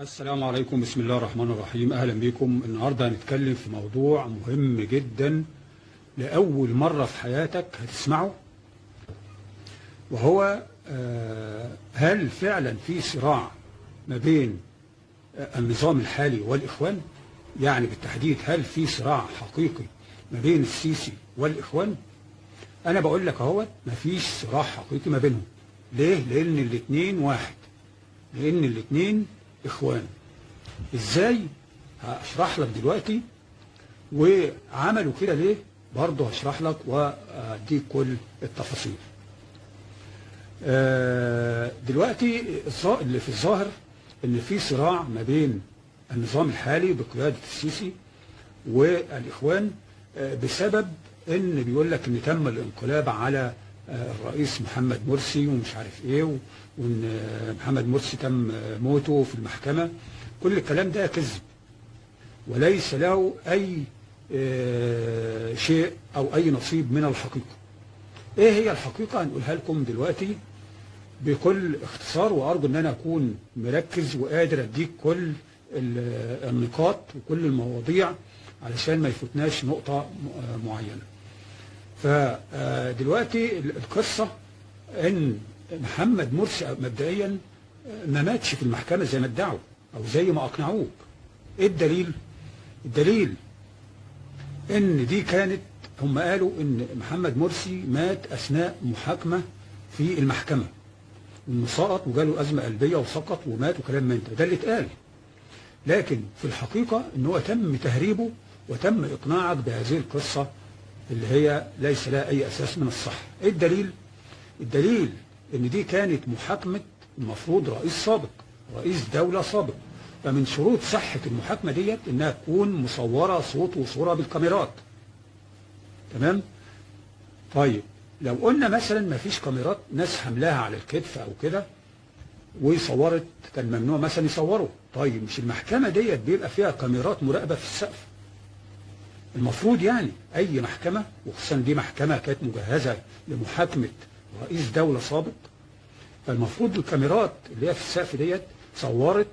السلام عليكم، بسم الله الرحمن الرحيم. اهلا بكم. النهارده هنتكلم في موضوع مهم جدا لاول مرة في حياتك هتسمعه، وهو هل فعلا في صراع ما بين النظام الحالي والاخوان؟ يعني بالتحديد هل في صراع حقيقي ما بين السيسي والاخوان؟ انا بقول لك اهوت مفيش صراع حقيقي ما بينهم. ليه؟ لان الاتنين واحد، لان الاتنين اخوان. ازاي؟ هشرح لك دلوقتي. وعملوا كده ليه برضه هشرح لك واديك كل التفاصيل. دلوقتي اللي في الظاهر ان في صراع ما بين النظام الحالي بقيادة السيسي والاخوان، بسبب ان بيقول لك ان تم الانقلاب على الرئيس محمد مرسي ومش عارف ايه، وان محمد مرسي تم موته في المحكمة. كل الكلام ده كذب وليس له اي شيء او اي نصيب من الحقيقة. ايه هي الحقيقة؟ هنقولها لكم دلوقتي بكل اختصار، وارجو ان انا اكون مركز وقادر اديك كل النقاط وكل المواضيع علشان ما يفوتناش نقطة معينة. فدلوقتي القصة ان محمد مرسي مبدئيا ما ماتش في المحكمة زي ما ادعوا او زي ما اقنعوك. ايه الدليل؟ الدليل ان دي كانت، هم قالوا ان محمد مرسي مات اثناء محاكمة في المحكمة، وانه سقط وجاله ازمة قلبية وسقط ومات وكلام من ده، ده اللي اتقال. لكن في الحقيقة ان هو تم تهريبه وتم اقناعك بهذه القصة اللي هي ليس لها اي اساس من الصحة. ايه الدليل؟ الدليل ان دي كانت محاكمة المفروض رئيس سابق، رئيس دولة سابق، فمن شروط صحة المحاكمة ديت انها تكون مصوره صوت وصوره بالكاميرات. تمام؟ طيب لو قلنا مثلا ما فيش كاميرات، ناس حملاها على الكتف او كده وصورت، كان ممنوع مثلا يصوروا. طيب مش المحكمة ديت بيبقى فيها كاميرات مراقبة في السقف؟ المفروض يعني اي محكمة، وخصوصا دي محكمة كانت مجهزة لمحاكمه رئيس دولة سابق، فالمفروض الكاميرات اللي هي في السقف ديت صورت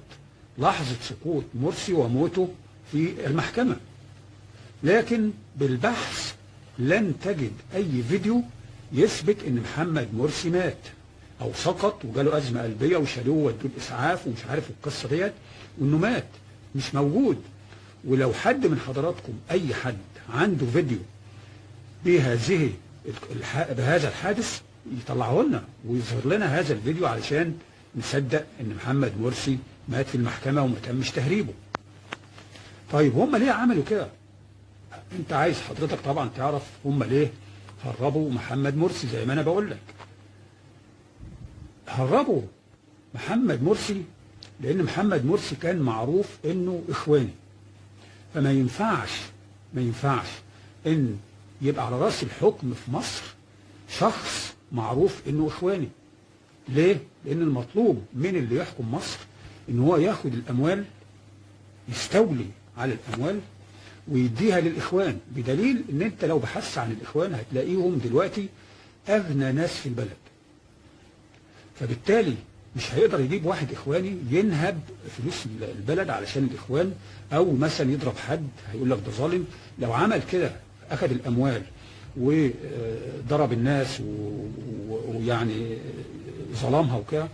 لحظة سقوط مرسي وموته في المحكمة. لكن بالبحث لن تجد اي فيديو يثبت ان محمد مرسي مات او سقط وجاله ازمة قلبية وشالوه وودوه الاسعاف ومش عارف القصة ديت وانه مات، مش موجود. ولو حد من حضراتكم، اي حد عنده فيديو بهذا الحادث يطلعه لنا ويظهر لنا هذا الفيديو علشان نصدق ان محمد مرسي مات في المحكمة وما تمش تهريبه. طيب هم ليه عملوا كده؟ انت عايز حضرتك طبعا تعرف هم ليه هربوا محمد مرسي. زي ما انا بقول لك، هربوا محمد مرسي لان محمد مرسي كان معروف انه اخواني، فما ينفعش، ما ينفعش ان يبقى على راس الحكم في مصر شخص معروف انه اخواني. ليه؟ لان المطلوب من اللي يحكم مصر ان هو ياخد الاموال، يستولي على الاموال ويديها للاخوان، بدليل ان انت لو بحثت عن الاخوان هتلاقيهم دلوقتي اغنى ناس في البلد. فبالتالي مش هيقدر يجيب واحد اخواني ينهب فلوس البلد علشان الاخوان، او مثلا يضرب حد هيقول لك ده ظالم. لو عمل كده اخذ الاموال وضرب الناس ويعني ظلمها وكده،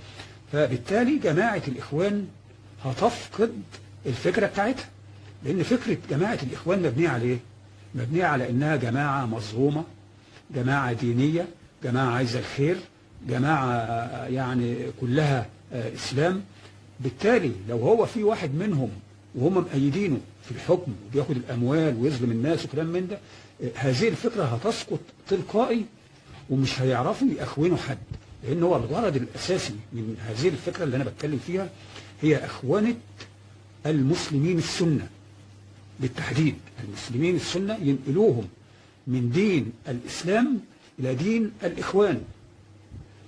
فبالتالي جماعة الاخوان هتفقد الفكرة بتاعتها. لان فكرة جماعة الاخوان مبنية على ايه؟ مبنية على انها جماعة مظلومة، جماعة دينية، جماعة عايزه الخير، جماعة يعني كلها اسلام. بالتالي لو هو في واحد منهم وهم مأيدينه في الحكم وبياخد الاموال ويظلم الناس وكلام من ده، هذه الفكرة هتسقط تلقائي ومش هيعرفوا يأخونوا حد، لان هو الغرض الاساسي من هذه الفكرة اللي انا بتكلم فيها هي اخوانه المسلمين السنة، بالتحديد المسلمين السنة، ينقلوهم من دين الاسلام الى دين الاخوان.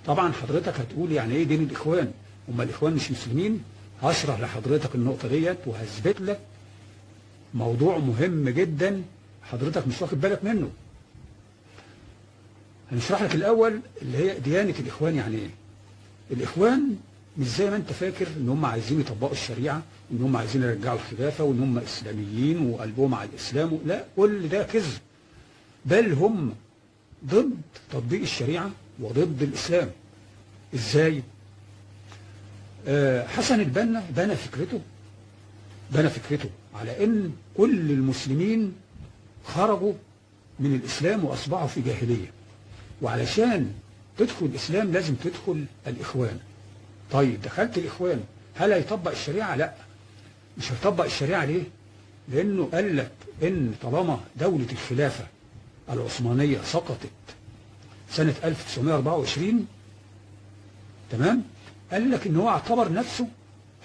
طبعا حضرتك هتقول يعني ايه دين الاخوان؟ هم الاخوان مش مسلمين؟ هشرح لحضرتك النقطة ديت وهثبت لك موضوع مهم جدا حضرتك مش واخد بالك منه. هنشرح لك الاول اللي هي ديانة الاخوان يعني ايه. الاخوان مش زي ما انت فاكر ان هم عايزين يطبقوا الشريعة، ان هم عايزين يرجعوا الخلافة، وان هم اسلاميين وقلبهم على الاسلام. لا، كل ده كذب، بل هم ضد تطبيق الشريعة وضد الاسلام. ازاي؟ حسن البنا بنى فكرته على ان كل المسلمين خرجوا من الاسلام واصبحوا في جاهلية، وعلشان تدخل الاسلام لازم تدخل الاخوان. طيب دخلت الاخوان، هل هيطبق الشريعة؟ لا، مش هيطبق الشريعة. ليه؟ لانه قال لك ان طالما دولة الخلافة العثمانية سقطت سنة 1924، تمام، قال لك ان هو اعتبر نفسه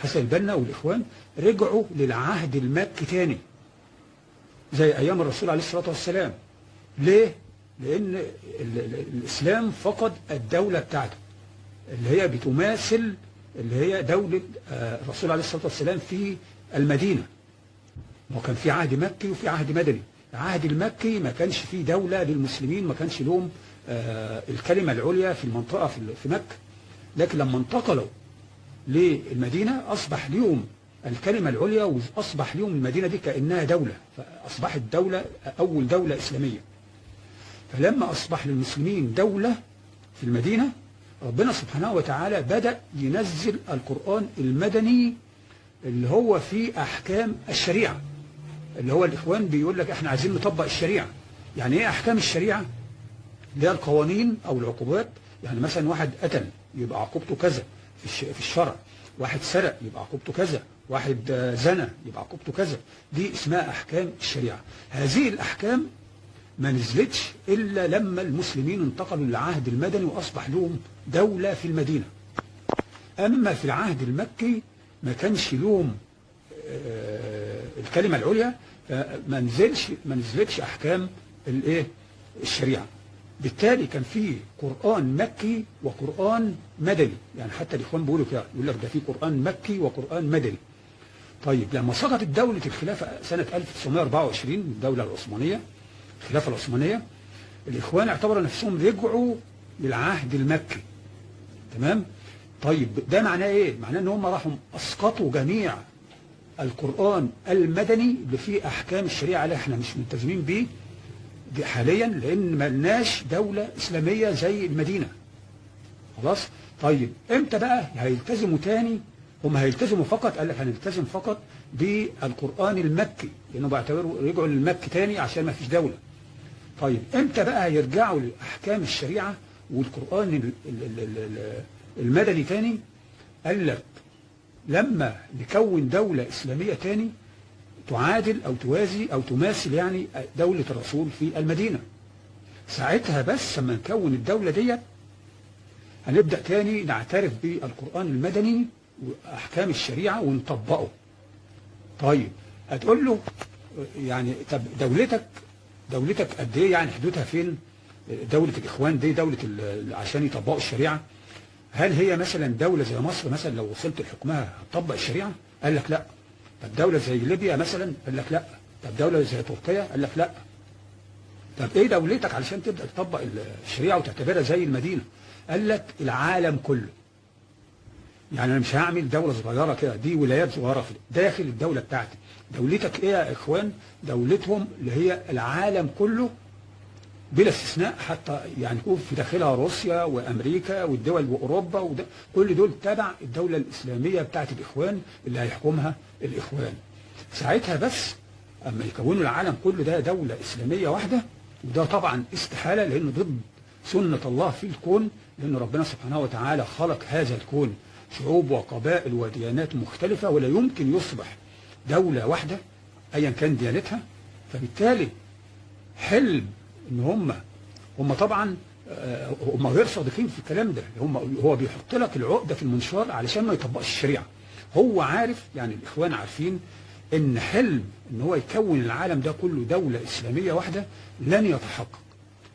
حسن البنا والاخوان رجعوا للعهد المكي تاني زي ايام الرسول عليه الصلاة والسلام. ليه؟ لان الاسلام فقد الدولة بتاعته اللي هي بتماثل اللي هي دولة الرسول عليه الصلاة والسلام في المدينة. وكان في عهد مكي وفي عهد مدني. العهد المكي ما كانش فيه دولة للمسلمين، ما كانش لهم الكلمة العليا في المنطقة في مكة. لكن لما انتقلوا للمدينة أصبح لهم الكلمة العليا، وأصبح لهم المدينة دي كأنها دولة، فأصبحت دولة، أول دولة إسلامية. فلما أصبح للمسلمين دولة في المدينة، ربنا سبحانه وتعالى بدأ ينزل القرآن المدني اللي هو فيه أحكام الشريعة، اللي هو الإخوان بيقول لك إحنا عايزين نطبق الشريعة. يعني إيه أحكام الشريعة؟ اللي هي القوانين أو العقوبات. يعني مثلا واحد قتل يبقى عقوبته كذا في الشرع، واحد سرق يبقى عقوبته كذا، واحد زنى يبقى عقوبته كذا. دي اسمها أحكام الشريعة. هذه الأحكام ما نزلتش إلا لما المسلمين انتقلوا للعهد المدني وأصبح لهم دولة في المدينة. أما في العهد المكي ما كانش لهم الكلمة العليا، فما نزلتش أحكام الإيه؟ الشريعة. بالتالي كان في قرآن مكي وقرآن مدني. يعني حتى الإخوان بيقولوا كده، يقول لك ده في قرآن مكي وقرآن مدني. طيب لما سقطت دولة الخلافة سنة 1924، الدولة العثمانية، الخلافة العثمانية، الإخوان اعتبروا نفسهم رجعوا للعهد المكي. تمام؟ طيب ده معناه إيه؟ معناه إن هم راحوا أسقطوا جميع القرآن المدني اللي فيه أحكام الشريعة اللي احنا مش ملتزمين بيه دي حاليا، لأن ملناش دولة إسلامية زي المدينة. خلاص؟ طيب إمتى بقى هيلتزموا تاني؟ هم هيلتزموا فقط، قال لك هنلتزم فقط بالقرآن المكي، لأنه بيعتبروا رجعوا للمكي تاني عشان ما فيش دولة. طيب امتى بقى هيرجعوا لأحكام الشريعة والقرآن المدني تاني؟ قال لك لما نكون دولة إسلامية تاني تعادل أو توازي أو تماثل يعني دولة الرسول في المدينة. ساعتها بس لما نكون الدولة ديت هنبدأ تاني نعترف بالقرآن المدني وأحكام الشريعة ونطبقه. طيب هتقول له يعني طب دولتك قد ايه؟ يعني حدودها فين؟ دولة الإخوان دي دولة عشان يطبقوا الشريعة، هل هي مثلا دولة زي مصر مثلا لو وصلت لحكمها هتطبق الشريعة؟ قال لك لا. طب دولة زي ليبيا مثلا؟ قال لك لا. طب دولة زي تركيا؟ قال لك لا. طب ايه دولتك علشان تبدأ تطبق الشريعة وتعتبرها زي المدينة؟ قال لك العالم كله. يعني انا مش هعمل دولة صغيرة كده، دي ولايات صغيرة في داخل الدولة بتاعتي. دولتك ايه يا اخوان؟ دولتهم اللي هي العالم كله بلا استثناء، حتى يعني يكون في داخلها روسيا وامريكا والدول واوروبا وده، كل دول تبع الدولة الاسلامية بتاعت الاخوان اللي هيحكمها الاخوان. ساعتها بس اما يكونوا العالم كله ده دولة اسلامية واحدة، وده طبعا استحالة لانه ضد سنة الله في الكون، لان ربنا سبحانه وتعالى خلق هذا الكون شعوب وقبائل وديانات مختلفة، ولا يمكن يصبح دولة واحدة ايا كان ديانتها. فبالتالي حلم ان هم طبعا هم غير صادقين في الكلام ده. هو بيحط لك العقدة في المنشار علشان ما يطبقش الشريعة. هو عارف، يعني الاخوان عارفين ان حلم ان هو يكون العالم ده كله دولة اسلامية واحدة لن يتحقق.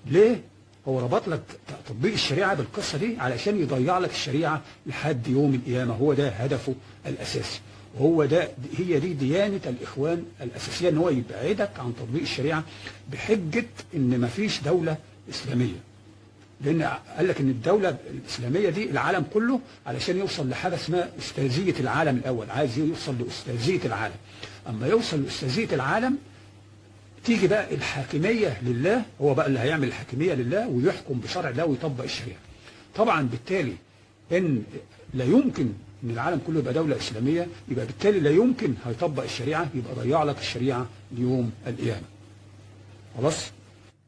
ليه؟ هو ربط لك تطبيق الشريعة بالقصة دي علشان يضيع لك الشريعة لحد يوم القيامة. هو ده هدفه الاساسي، وهو ده هي دي ديانة الاخوان الاساسية، ان هو يبعدك عن تطبيق الشريعة بحجة ان مفيش دولة اسلامية. لان قال لك ان الدولة الاسلامية دي العالم كله علشان يوصل لحاجة اسمها استاذيه العالم الاول، عايز يوصل لاستاذيه العالم. اما يوصل لاستاذيه العالم تيجي بقى الحاكمية لله، هو بقى اللي هيعمل الحاكمية لله ويحكم بشرع الله ويطبق الشريعة. طبعا بالتالي ان لا يمكن ان العالم كله يبقى دولة اسلامية، يبقى بالتالي لا يمكن هيطبق الشريعة، يبقى ضيع لك الشريعة ليوم القيامة. خلاص؟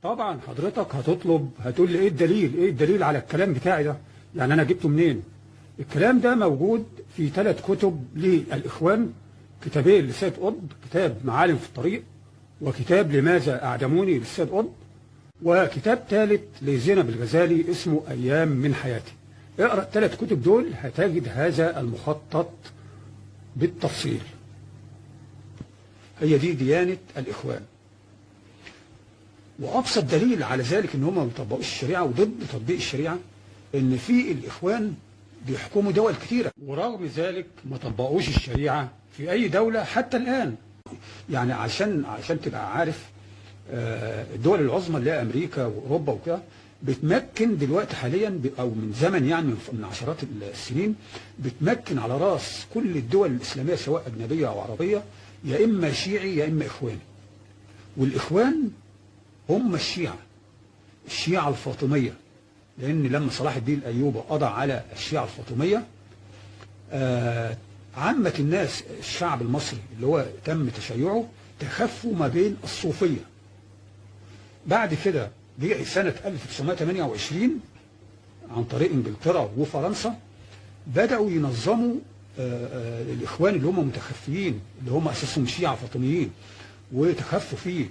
طبعا حضرتك هتطلب، هتقول لي ايه الدليل؟ ايه الدليل على الكلام بتاعي ده؟ يعني انا جبته منين؟ الكلام ده موجود في 3 كتب للاخوان، كتابين لسيد قطب، كتاب معالم في الطريق، وكتاب لماذا اعدموني للسيد قطب، وكتاب ثالث لزينب الغزالي اسمه ايام من حياتي. اقرأ ال3 كتب دول هتجد هذا المخطط بالتفصيل. هي دي ديانة الإخوان. وأبسط دليل على ذلك إن هم ما بيطبقوش الشريعة وضد تطبيق الشريعة، إن في الإخوان بيحكموا دول كتيرة، ورغم ذلك ما طبقوش الشريعة في أي دولة حتى الآن. يعني عشان تبقى عارف، الدول العظمى اللي هي أمريكا وأوروبا وكده بتمكن دلوقتي حاليا، او من زمن يعني من عشرات السنين، بتمكن على راس كل الدول الاسلامية سواء اجنبية او عربية يا اما شيعي يا اما اخواني. والاخوان هم الشيعة، الشيعة الفاطمية، لان لما صلاح الدين الايوبي قضى على الشيعة الفاطمية، عامة الناس الشعب المصري اللي هو تم تشيعه تخفوا ما بين الصوفية. بعد كده جه سنة 1928 عن طريق انجلترا وفرنسا بدأوا ينظموا الإخوان اللي هم متخفيين، اللي هم أساسهم شيعة فاطميين وتخفوا في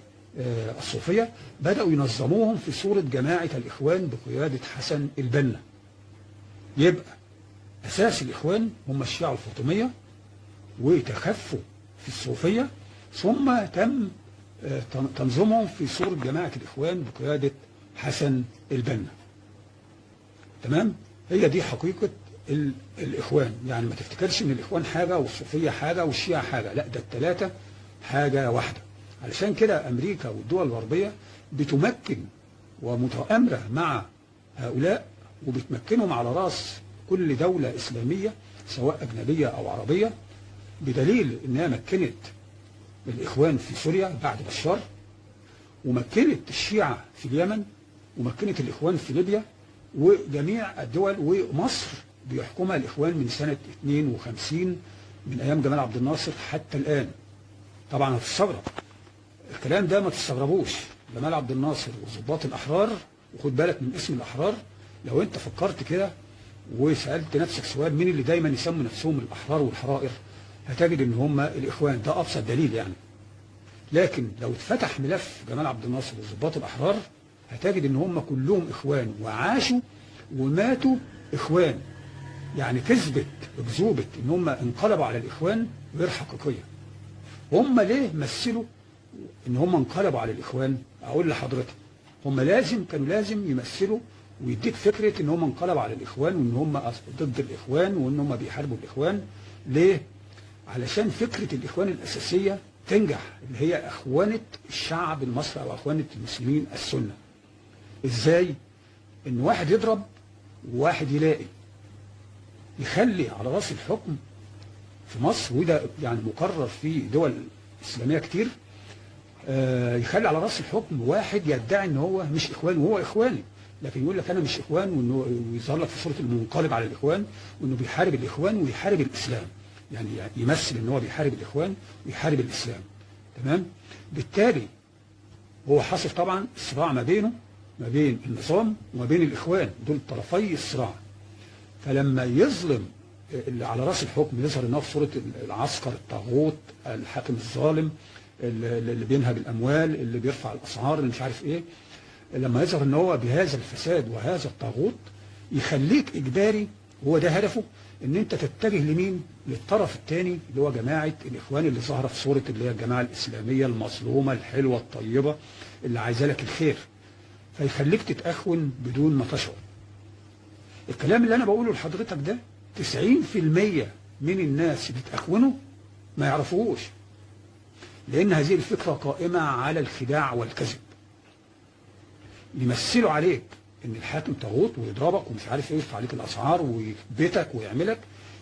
الصوفية، بدأوا ينظموهم في صورة جماعة الإخوان بقيادة حسن البنا. يبقى أساس الإخوان هم الشيعة الفاطمية وتخفوا في الصوفية، ثم تم تنظيمهم في صورة جماعة الإخوان بقيادة حسن البنا. تمام؟ هي دي حقيقة الإخوان. يعني ما تفتكرش إن الإخوان حاجة والصوفية حاجة والشيعة حاجة، لا، ده الثلاثة حاجة واحدة. علشان كده أمريكا والدول الغربية بتمكن ومتآمرة مع هؤلاء، وبتمكنهم على رأس كل دولة إسلامية سواء أجنبية أو عربية، بدليل إنها مكنت الإخوان في سوريا بعد بشار، ومكنت الشيعة في اليمن، ومكنت الإخوان في ليبيا، وجميع الدول. ومصر بيحكمها الإخوان من سنة 52 من أيام جمال عبد الناصر حتى الآن. طبعا هتستغرب الكلام ده، ما تستغربوش. جمال عبد الناصر وضباط الأحرار، وخد بالك من اسم الأحرار، لو أنت فكرت كده وسألت نفسك سؤال مين اللي دايما يسموا نفسهم الأحرار والحرائر، هتجد ان هم الاخوان. ده ابسط دليل يعني. لكن لو اتفتح ملف جمال عبد الناصر وضباط الاحرار هتجد ان هم كلهم اخوان، وعاشوا وماتوا اخوان. يعني كذبت اكذوبه ان هم انقلبوا على الاخوان غير حقيقية. هم ليه مثلوا ان هم انقلبوا على الاخوان؟ اقول لحضرتك، هم كانوا لازم يمثلوا ويديك فكرة ان هم انقلبوا على الاخوان، وان هم ضد الاخوان، وان هم بيحاربوا الاخوان. ليه؟ علشان فكرة الإخوان الأساسية تنجح، اللي هي أخوانة الشعب المصري أو أخوانة المسلمين السنة. إزاي؟ إن واحد يضرب وواحد يلاقي، يخلي على رأس الحكم في مصر، وده يعني مكرر في دول إسلامية كتير، يخلي على رأس الحكم واحد يدعي إن هو مش إخوان وهو إخواني، لكن يقول لك أنا مش إخوان، وإنه ويظهر لك في صورة المنقلب على الإخوان، وإنه بيحارب الإخوان ويحارب الإسلام. يعني يمثل ان هو بيحارب الاخوان ويحارب الاسلام. تمام؟ بالتالي هو حاصل طبعا صراع ما بينه، ما بين النظام وما بين الاخوان، دول طرفي الصراع. فلما يظلم اللي على راس الحكم، يظهر ان هو في صوره العسكر الطاغوت، الحاكم الظالم، اللي بينهب الاموال، اللي بيرفع الاسعار، اللي مش عارف ايه، لما يظهر ان هو بهذا الفساد وهذا الطاغوت، يخليك اجباري، هو ده هدفه، ان انت تتجه لمين؟ للطرف الثاني اللي هو جماعة الاخوان اللي ظاهره في صوره اللي هي الجماعة الاسلامية المظلومة الحلوة الطيبة اللي عايزه لك الخير، فيخليك تتأخون بدون ما تشعر. الكلام اللي انا بقوله لحضرتك ده 90% من الناس اللي تأخونه ما يعرفوهوش، لان هذه الفكرة قائمة على الخداع والكذب. يمثلوا عليك ان الحاكم طاغوت ويضربك ومش عارف ايه، ويرفع عليك الاسعار ويبيتك ويعملك،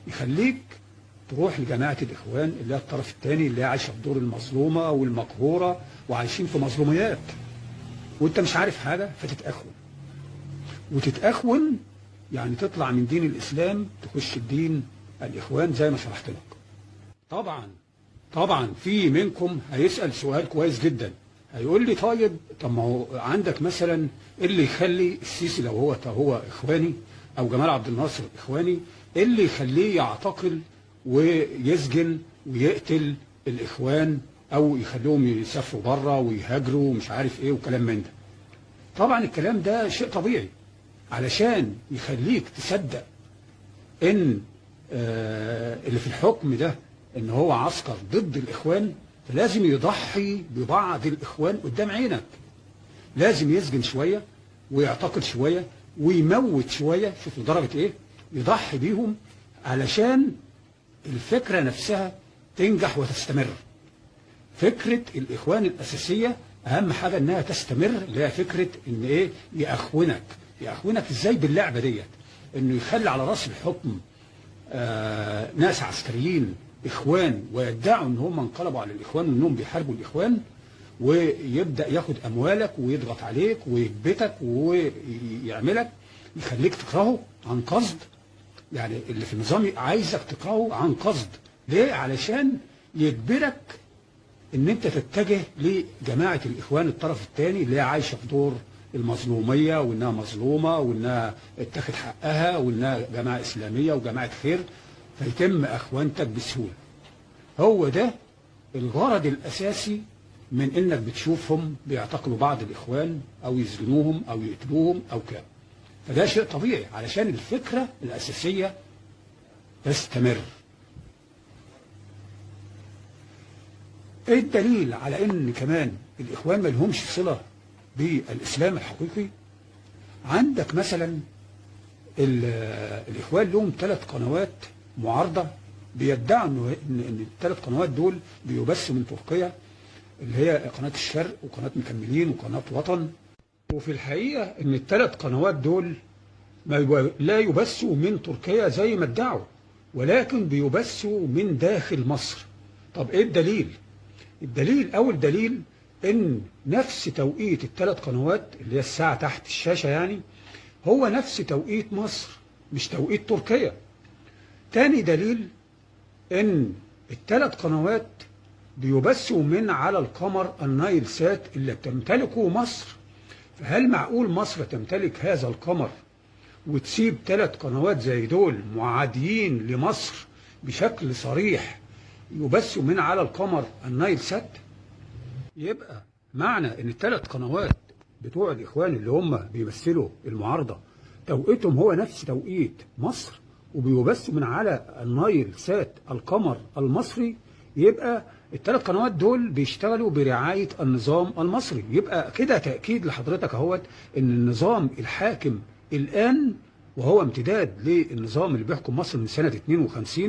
يخليك تروح لجماعة الاخوان اللي هي الطرف الثاني، اللي هي عايشه في دور المظلومة والمقهوره وعايشين في مظلوميات، وانت مش عارف حاجة، فتتأخون. وتتأخون يعني تطلع من دين الاسلام تخش الدين الاخوان زي ما شرحت لك. طبعا طبعا في منكم هيسأل سؤال كويس جدا، هيقول لي طيب، طب ما هو عندك مثلا ايه اللي يخلي السيسي لو هو اخواني او جمال عبد الناصر اخواني، ايه اللي يخليه يعتقل ويسجن ويقتل الاخوان او يخليهم يسافروا بره ويهاجروا ومش عارف ايه وكلام من ده؟ طبعا الكلام ده شيء طبيعي علشان يخليك تصدق ان اللي في الحكم ده ان هو عسكر ضد الاخوان، فلازم يضحي ببعض الاخوان قدام عينك، لازم يسجن شوية ويعتقل شوية ويموت شوية، شوف لدرجة ايه يضحي بيهم علشان الفكرة نفسها تنجح وتستمر. فكرة الاخوان الاساسية اهم حاجة انها تستمر، اللي هي فكرة ان ايه، يأخونك. يأخونك ازاي؟ باللعبة ديت، انه يخلي على راس الحكم ناس عسكريين اخوان ويدعوا ان هم انقلبوا على الاخوان وانهم بيحاربوا الاخوان، ويبدا ياخد اموالك ويضغط عليك ويكبتك ويعملك، يخليك تكرهه عن قصد. يعني اللي في النظام عايزك تكرهه عن قصد، ليه؟ علشان يجبرك ان انت تتجه لجماعة الاخوان الطرف الثاني اللي هي عايشه في دور المظلوميه وانها مظلومة وانها اتاخد حقها وانها جماعة اسلامية وجماعه خير، فيتم اخوانتك بسهولة. هو ده الغرض الاساسي من انك بتشوفهم بيعتقلوا بعض الاخوان او يسجنوهم او يقتلوهم او كده. فده شيء طبيعي علشان الفكرة الاساسية تستمر. ايه الدليل على ان كمان الاخوان ما لهمش صله بالاسلام الحقيقي؟ عندك مثلا الاخوان لهم 3 قنوات معارضة بيدعوا ان ال3 قنوات دول بيبثوا من تركيا، اللي هي قناة الشرق وقناة مكملين وقناة وطن. وفي الحقيقة ان ال3 قنوات دول لا يبثوا من تركيا زي ما ادعوا، ولكن بيبثوا من داخل مصر. طب ايه الدليل؟ الدليل، اول دليل، ان نفس توقيت ال3 قنوات اللي هي الساعة تحت الشاشة يعني هو نفس توقيت مصر مش توقيت تركيا. تاني دليل، ان ال3 قنوات بيبثوا من على القمر النايل سات اللي بتمتلكه مصر. فهل معقول مصر تمتلك هذا القمر وتسيب 3 قنوات زي دول معاديين لمصر بشكل صريح يبثوا من على القمر النايل سات؟ يبقى معنى ان ال3 قنوات بتوع الاخوان اللي هم بيمثلوا المعارضة توقيتهم هو نفس توقيت مصر وبيبثوا من على النايل سات القمر المصري، يبقى ال3 قنوات دول بيشتغلوا برعاية النظام المصري. يبقى كده تأكيد لحضرتك اهوت ان النظام الحاكم الآن، وهو امتداد للنظام اللي بيحكم مصر من سنة 52،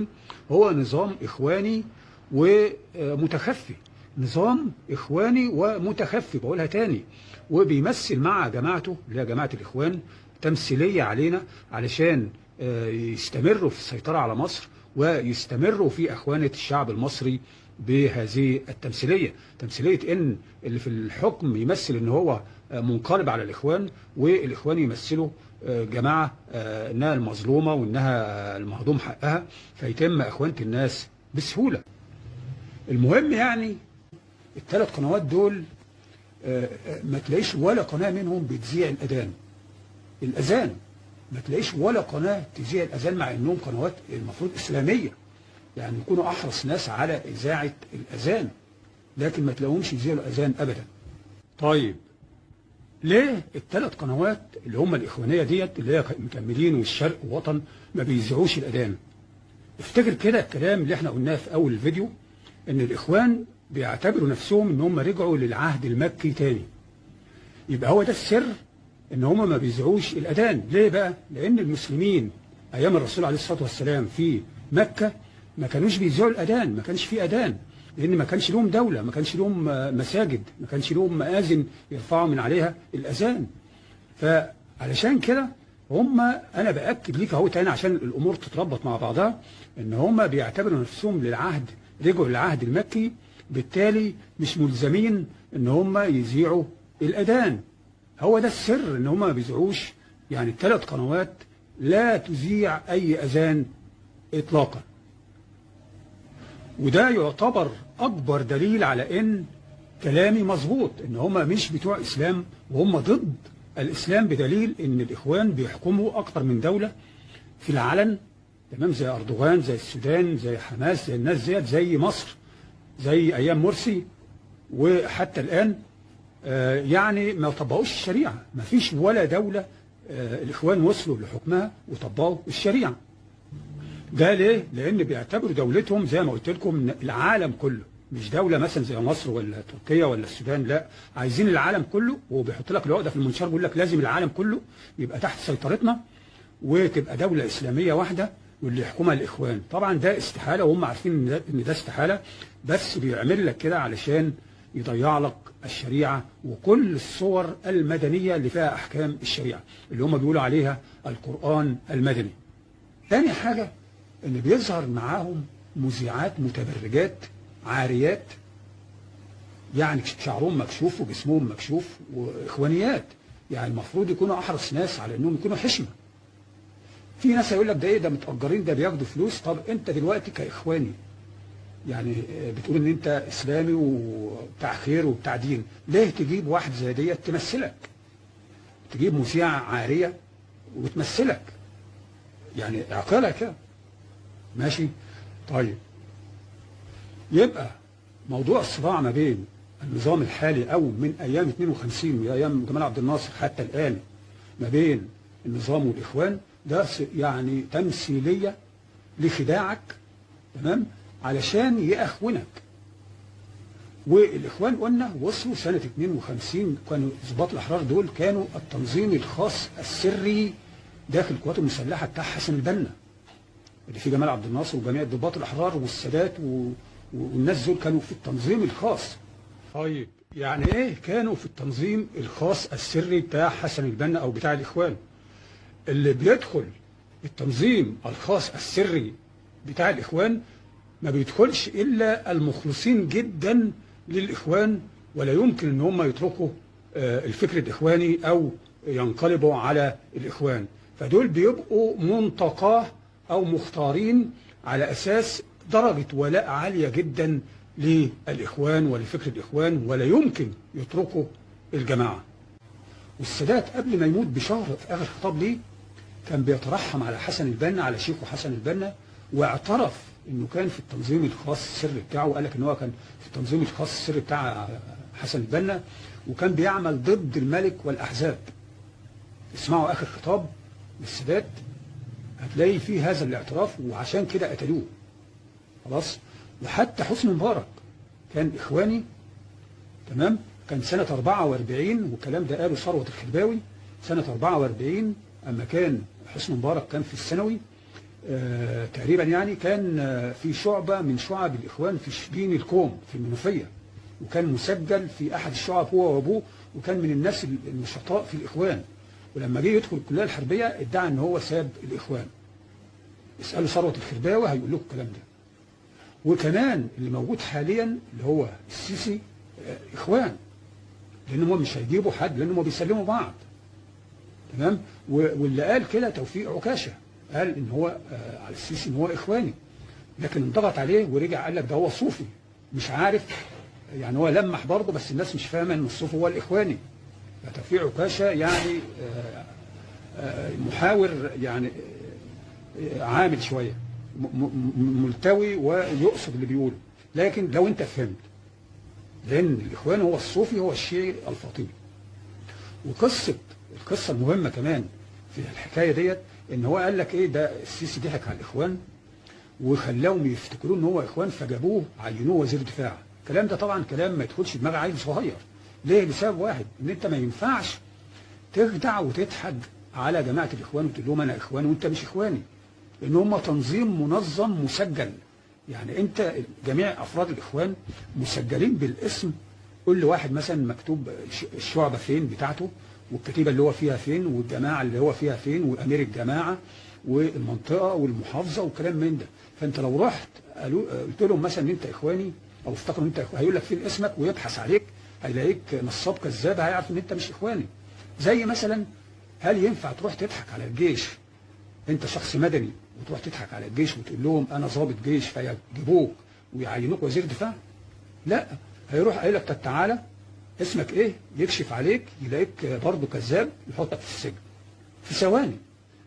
هو نظام إخواني ومتخفي. نظام إخواني ومتخفي، بقولها تاني، وبيمثل مع جماعته اللي هي جماعة الإخوان تمثيلية علينا علشان يستمروا في السيطرة على مصر ويستمروا في أخوانة الشعب المصري بهذه التمثيلية. تمثيلية إن اللي في الحكم يمثل إن هو منقلب على الإخوان، والإخوان يمثلوا جماعة إنها المظلومة وإنها المهضوم حقها، فيتم أخوانة الناس بسهولة. المهم يعني ال3 قنوات دول ما تلاقيش ولا قناة منهم بتذيع الأذان. الأذان ما تلاقيش ولا قناة تذيع الأذان، مع إنهم قنوات المفروض إسلامية، يعني يكونوا أحرص ناس على إذاعة الأذان، لكن ما تلاقوهمش يذيعوا الأذان أبدا. طيب ليه ال3 قنوات اللي هم الإخوانية ديت اللي هي مكملين والشرق ووطن ما بيذيعوش الأذان؟ افتكر كده الكلام اللي احنا قلناه في أول الفيديو، إن الإخوان بيعتبروا نفسهم إن هم رجعوا للعهد المكي تاني. يبقى هو ده السر إن هم ما بيذيعوش الأذان. ليه بقى؟ لأن المسلمين أيام الرسول عليه الصلاة والسلام في مكة ما كانوش بيذيعوا الأذان، ما كانش فيه أذان، لأن ما كانش لهم دولة، ما كانش لهم مساجد، ما كانش لهم مآذن يرفعوا من عليها الأذان. علشان كده هم، انا باكد ليك اهو تاني عشان الامور تتربط مع بعضها، ان هم بيعتبروا نفسهم للعهد، رجعوا للعهد المكي، بالتالي مش ملزمين ان هم يذيعوا الاذان. هو ده السر، ان هم ما بيذيعوش. يعني الثلاث قنوات لا تذيع اي اذان اطلاقا، وده يعتبر اكبر دليل على ان كلامي مظبوط، ان هم مش بتوع اسلام وهم ضد الاسلام، بدليل ان الاخوان بيحكموا اكتر من دولة في العلن، تمام، زي اردوغان، زي السودان، زي حماس، زي الناس ديت، زي مصر، زي ايام مرسي، وحتى الان يعني ما طبقوش الشريعة. ما فيش ولا دولة الاخوان وصلوا لحكمها وطبقوا الشريعة. ده ليه؟ لان بيعتبروا دولتهم زي ما قلت لكم العالم كله، مش دولة مثلا زي مصر ولا تركيا ولا السودان، لا، عايزين العالم كله. وبيحط لك العقدة في المنشار، بيقول لك لازم العالم كله يبقى تحت سيطرتنا وتبقى دولة إسلامية واحدة واللي يحكمها الإخوان. طبعا ده استحالة، وهم عارفين إن ده استحالة، بس بيعمل لك كده علشان يضيع لك الشريعة وكل الصور المدنية اللي فيها أحكام الشريعة اللي هم بيقولوا عليها القرآن المدني. تاني حاجة إن بيظهر معاهم مذيعات متبرجات عاريات، يعني شعرهم مكشوف وجسمهم مكشوف، واخوانيات، يعني المفروض يكونوا احرص ناس على انهم يكونوا حشمه. في ناس هيقول لك ده ايه ده، متأجرين، ده بياخدوا فلوس. طب انت دلوقتي كاخواني يعني بتقول ان انت اسلامي وبتاع خير وبتاع دين، ليه تجيب واحد زي ديت تمثلك؟ تجيب مذيعه عارية وتمثلك، يعني اعقلها كده، ماشي؟ طيب يبقى موضوع الصراع ما بين النظام الحالي او من ايام 52 وايام جمال عبد الناصر حتى الان ما بين النظام والاخوان، ده يعني تمثيلية لخداعك، تمام، علشان يأخونك. والاخوان قلنا وصلوا سنة 52، كانوا ضباط الاحرار دول كانوا التنظيم الخاص السري داخل القوات المسلحة بتاع حسن البنا، اللي فيه جمال عبد الناصر وجميع ضباط الاحرار والسادات والناس دول كانوا في التنظيم الخاص. طيب يعني ايه كانوا في التنظيم الخاص السري بتاع حسن البنا او بتاع الاخوان؟ اللي بيدخل التنظيم الخاص السري بتاع الاخوان ما بيدخلش الا المخلصين جدا للاخوان، ولا يمكن ان هم يتركوا الفكر الاخواني او ينقلبوا على الاخوان. فدول بيبقوا منتقاه او مختارين على اساس درجة ولاء عالية جدا للإخوان ولفكر الإخوان، ولا يمكن يتركوا الجماعة. والسادات قبل ما يموت بشهر في آخر خطاب ليه كان بيترحم على حسن البنا، على شيخه حسن البنا، واعترف إنه كان في التنظيم الخاص السري بتاعه، وقال لك إن هو كان في التنظيم الخاص السري بتاع حسن البنا وكان بيعمل ضد الملك والأحزاب. اسمعوا آخر خطاب للسادات هتلاقي فيه هذا الاعتراف، وعشان كده قتلوه. خلاص. وحتى حسني مبارك كان إخواني، تمام، كان سنة 44، والكلام ده قاله ثروت الخرباوي سنة 44 أما كان حسني مبارك كان في الثانوي تقريبا، يعني كان في شعبة من شعب الإخوان في شبين الكوم في المنوفية، وكان مسجل في أحد الشعب هو وأبوه، وكان من الناس النشطاء في الإخوان. ولما جه يدخل الكلية الحربية ادعى إن هو ساب الإخوان. اسألوا ثروت الخرباوي هيقول لكم الكلام ده. وكمان اللي موجود حاليا اللي هو السيسي إخوان، لأن هم مش هيجيبوا حد، لأن هم بيسلموا بعض، تمام. واللي قال كده توفيق عكاشة، قال إن هو على السيسي إن هو إخواني، لكن انضغط عليه ورجع قال لك ده هو صوفي، مش عارف يعني هو لمح برضه، بس الناس مش فاهمة إن الصوفي هو الإخواني. فتوفيق عكاشة يعني محاور، يعني عامل شوية ملتوي ويقصد اللي بيقوله، لكن لو انت فهمت، لان الاخوان هو الصوفي هو الشيعي الفاطمي. وقصة القصة المهمة كمان في الحكاية ديت ان هو قال لك ايه، ده السيسي ضحك على الاخوان وخلاهم يفتكروا ان هو اخوان، فجابوه عينوه وزير دفاع. الكلام ده طبعا كلام ما يدخلش دماغ عيل صغير. ليه؟ لسبب واحد، ان انت ما ينفعش تخدع وتضحك على جماعة الاخوان وتقول لهم انا اخوان وانت مش اخواني، لان هم تنظيم منظم مسجل. يعني انت جميع افراد الاخوان مسجلين بالاسم، كل واحد مثلا مكتوب الشعبة فين بتاعته والكتيبه اللي هو فيها فين، والجماعة اللي هو فيها فين، وامير الجماعة والمنطقة والمحافظة وكلام من ده. فانت لو رحت قلت لهم مثلا ان انت اخواني او افتكروا ان انت اخواني، هيقول لك فين اسمك ويبحث عليك، هيلاقيك نصاب كذاب، هيعرف ان انت مش اخواني. زي مثلا هل ينفع تروح تضحك على الجيش؟ انت شخص مدني وتروح تضحك على الجيش وتقول لهم انا ضابط جيش فيجيبوك ويعينوك وزير دفاع؟ لا، هيروح قايل لك طب تعالى اسمك ايه، يكشف عليك يلاقيك برضه كذاب، يحطك في السجن في ثواني.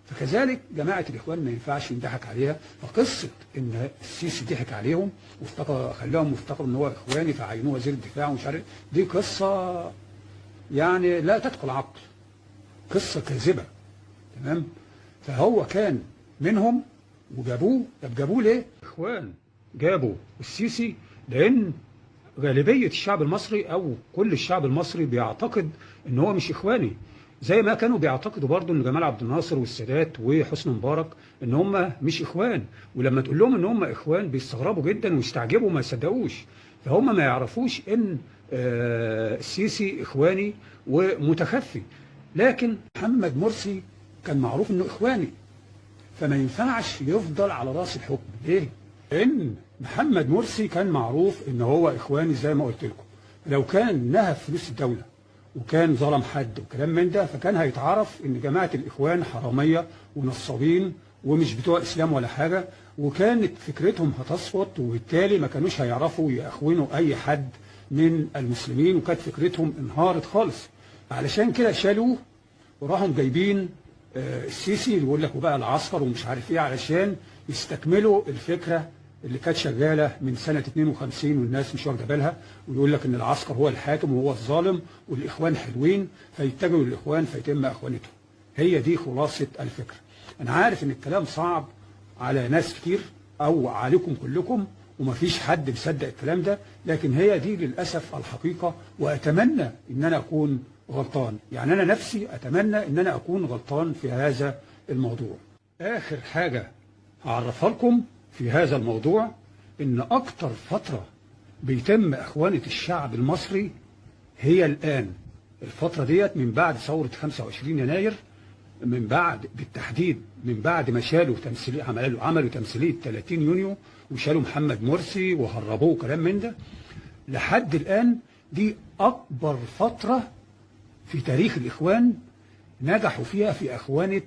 فكذلك جماعة الإخوان ما ينفعش يضحك عليها. فقصة إن السيسي ضحك عليهم وافتكر خلاهم وافتكروا إن هو إخواني فعينوه وزير الدفاع ومش عارف، دي قصة يعني لا تدخل عقل، قصة كاذبة. تمام؟ فهو كان منهم وجابوه. طب جابوه ليه؟ إخوان جابوا السيسي لأن غالبية الشعب المصري أو كل الشعب المصري بيعتقد إن هو مش إخواني، زي ما كانوا بيعتقدوا برضو ان جمال عبد الناصر والسادات وحسني مبارك ان هم مش اخوان، ولما تقول لهم ان هم اخوان بيستغربوا جدا ويستعجبوا وما يصدقوش. فهم ما يعرفوش ان السيسي اخواني ومتخفي، لكن محمد مرسي كان معروف انه اخواني، فما ينفعش يفضل على راس الحكم. ليه؟ لان محمد مرسي كان معروف ان هو اخواني زي ما قلت لكم. لو كان نهب فلوس الدولة وكان ظلم حد وكلام من ده، فكان هيتعرف ان جماعة الاخوان حرامية ونصابين ومش بتوع اسلام ولا حاجة، وكانت فكرتهم هتسقط، وبالتالي ما كانوش هيعرفوا يأخونوا اي حد من المسلمين، وكانت فكرتهم انهارت خالص. علشان كده شالوه وراحوا جايبين السيسي اللي بيقول لك وبقى العسكر ومش عارف ايه، علشان يستكملوا الفكرة اللي كانت شغالة من سنة 52 والناس مش واخده بالها، ويقول لك ان العسكر هو الحاكم وهو الظالم والاخوان حلوين، فيتجهوا للاخوان فيتم اخوانتهم. هي دي خلاصه الفكرة. انا عارف ان الكلام صعب على ناس كتير او عليكم كلكم، ومفيش حد مصدق الكلام ده، لكن هي دي للاسف الحقيقة، واتمنى ان انا اكون غلطان. يعني انا نفسي اتمنى ان انا اكون غلطان في هذا الموضوع. اخر حاجة هعرفها لكم في هذا الموضوع، ان اكتر فترة بيتم اخوانة الشعب المصري هي الان، الفترة ديت من بعد ثورة 25 يناير، من بعد بالتحديد من بعد ما شالوا تمثيلية، عملوا تمثيلية 30 يونيو وشالوا محمد مرسي وهربوه كلام من ده، لحد الان دي اكبر فترة في تاريخ الاخوان نجحوا فيها في اخوانة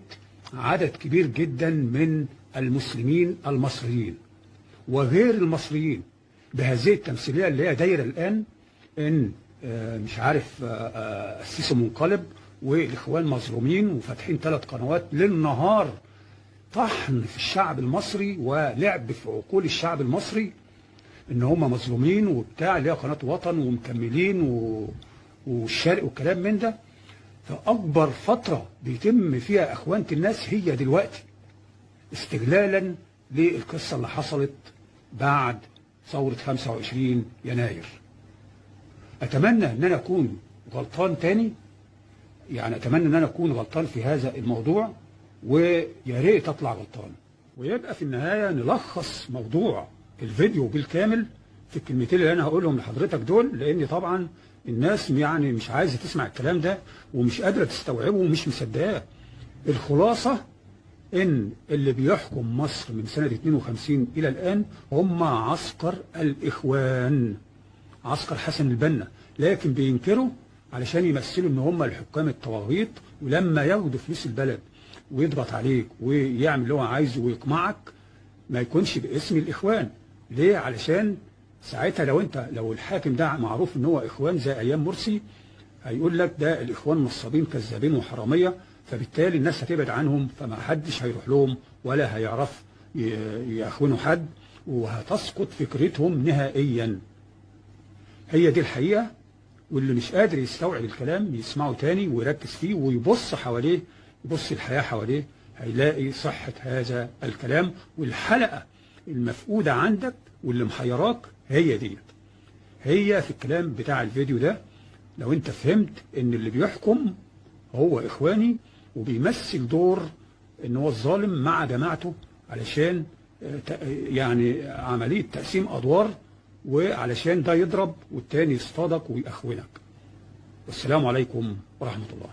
عدد كبير جدا من المسلمين المصريين وغير المصريين بهذه التمثيلية اللي هي دايرة الآن، إن مش عارف السيسي منقلب والإخوان مظلومين وفاتحين 3 قنوات للنهار، طحن في الشعب المصري ولعب في عقول الشعب المصري إن هم مظلومين وبتاع، اللي هي قناة وطن ومكملين والشرق والكلام من ده. فأكبر فترة بيتم فيها أخوانة الناس هي دلوقتي، استغلالا للقصة اللي حصلت بعد ثورة 25 يناير. أتمنى أن أنا أكون غلطان تاني، يعني أتمنى أن أنا أكون غلطان في هذا الموضوع، ويا ريت أطلع غلطان. ويبقى في النهاية نلخص موضوع الفيديو بالكامل في الكلمتين اللي أنا هقولهم لحضرتك دول، لأن طبعا الناس يعني مش عايزة تسمع الكلام ده ومش قادرة تستوعبه ومش مصدقاه. الخلاصة إن اللي بيحكم مصر من سنة 52 إلى الآن هم عسكر الإخوان، عسكر حسن البنا، لكن بينكروا علشان يمثلوا إن هم الحكام الطواغيت، ولما ياخدوا فلوس البلد ويضغط عليك ويعمل اللي هو عايزه ويقمعك ما يكونش باسم الإخوان. ليه؟ علشان ساعتها لو الحاكم ده معروف إن هو إخوان زي أيام مرسي، هيقول لك ده الإخوان نصابين كذابين وحرامية، فبالتالي الناس هتبعد عنهم، فما حدش هيروح لهم ولا هيعرف يخونوا حد، وهتسقط فكرتهم نهائيا. هي دي الحقيقة، واللي مش قادر يستوعب الكلام يسمعه تاني ويركز فيه ويبص حواليه، يبص الحياة حواليه، هيلاقي صحة هذا الكلام. والحلقة المفقودة عندك واللي محيراك هي ديت، هي في الكلام بتاع الفيديو ده. لو انت فهمت ان اللي بيحكم هو إخواني وبيمثل دور ان هو الظالم مع جماعته، علشان يعني عملية تقسيم أدوار، وعلشان ده يضرب والتاني يصطادك ويأخونك. والسلام عليكم ورحمة الله.